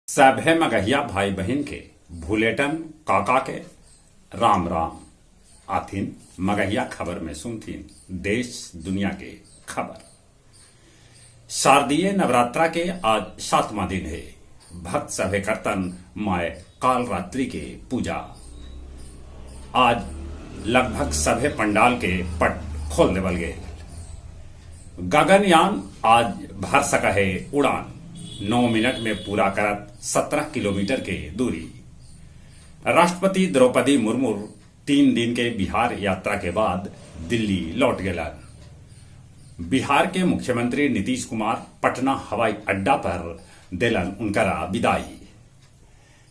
सभे मगहिया भाई बहिन के भुलेटन काका के राम राम। आथिन मगहिया खबर में सुनथिन देश दुनिया के खबर। शारदीय नवरात्रा के आज सातवां दिन हे। भक्त सभे करतन माय कालरात्रि के पूजा। आज लगभग सभे पंडाल के पट खोल देवल गेल। गगनयान आज भर सक हे उड़ान, 9 मिनट में पूरा करत 17 किलोमीटर के दूरी। राष्ट्रपति द्रौपदी मुर्मू 3 दिन के बिहार यात्रा के बाद दिल्ली लौट गेलन। बिहार के मुख्यमंत्री नीतीश कुमार पटना हवाई अड्डा पर देलन उनकरा विदाई।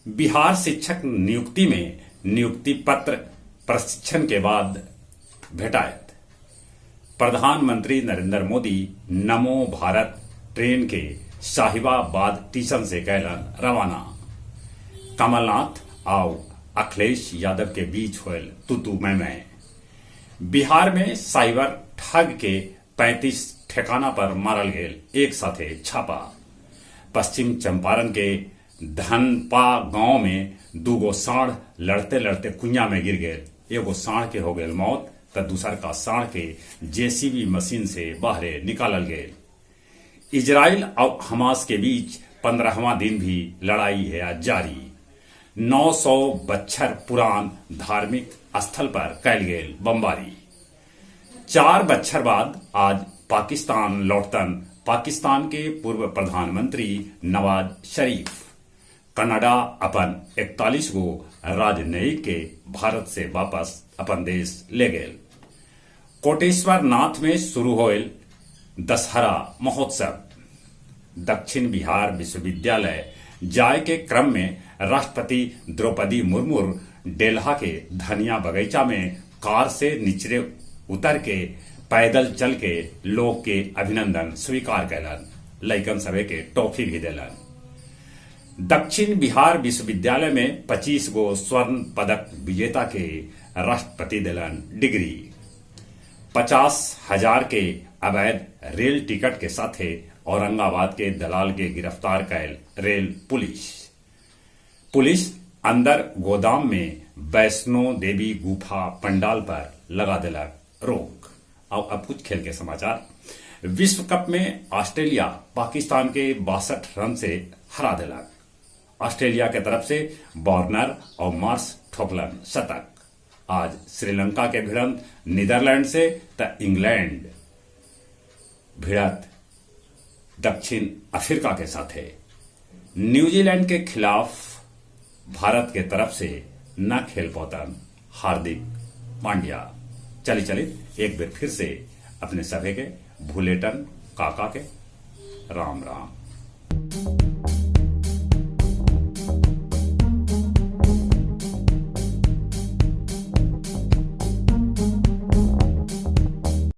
बिहार शिक्षक नियुक्ति में नियुक्ति पत्र प्रशिक्षण के बाद भेटायत। प्रधानमंत्री नरेंद्र मोदी नमो भारत ट्रेन के साहिबाबाद स्टेशन से कैलन रवाना। कमलनाथ आउ अखिलेश यादव के बीच होयल तू-तू मैं-मैं। बिहार में साइबर ठग के 35 ठिकाना पर मारल गेल एक साथे छापा। पश्चिम चंपारण के धनपा गांव में दूगो साँढ़ लड़ते लड़ते कुइयां में गिर गेल। एगो साँढ़ के हो गेल मौत त दूसर का साँढ़ के जेसीबी मशीन से बाहरे निकालल गेल। इजराइल और हमास के बीच 15वां दिन भी लड़ाई है आज जारी। 900 बच्छर पुरान धार्मिक स्थल पर कैल गेल बमबारी। 4 बच्छर बाद आज पाकिस्तान लौटतन पाकिस्तान के पूर्व प्रधानमंत्री नवाज शरीफ। कनाडा अपन 41 गो राजनयिक के भारत से वापस अपन देश ले गेल। कोटेश्वर नाथ में शुरू होयल दशहरा महोत्सव। दक्षिण बिहार विश्वविद्यालय जाय के क्रम में राष्ट्रपति द्रौपदी मुर्मू डेल्हा के धनिया बगीचा में कार से नीचे उतर के पैदल चल के लोग के अभिनंदन स्वीकार कैलन। लइकन सभे के टॉफी भी देलन। दक्षिण बिहार विश्वविद्यालय में 25 गो स्वर्ण पदक विजेता के राष्ट्रपति देलन डिग्री। 50,000 के अवैध रेल टिकट के साथे औरंगाबाद के दलाल के गिरफ्तार कैल रेल पुलिस। पुलिस अंदर गोदाम में वैष्णो देवी गुफा पंडाल पर लगा देलक रोक। और अब कुछ खेल के समाचार। विश्व कप में ऑस्ट्रेलिया पाकिस्तान के 62 रन से हरा देलक। ऑस्ट्रेलिया के तरफ से वार्नर और मार्श ठोकलन शतक। आज श्रीलंका के भिड़ंत नीदरलैंड से त इंग्लैंड भिड़त दक्षिण अफ्रीका के साथे। न्यूजीलैंड के खिलाफ भारत के तरफ से न खेल पौतन हार्दिक पांड्या। चली चली एक बार फिर से अपने सभे के भुलेटन काका के राम राम।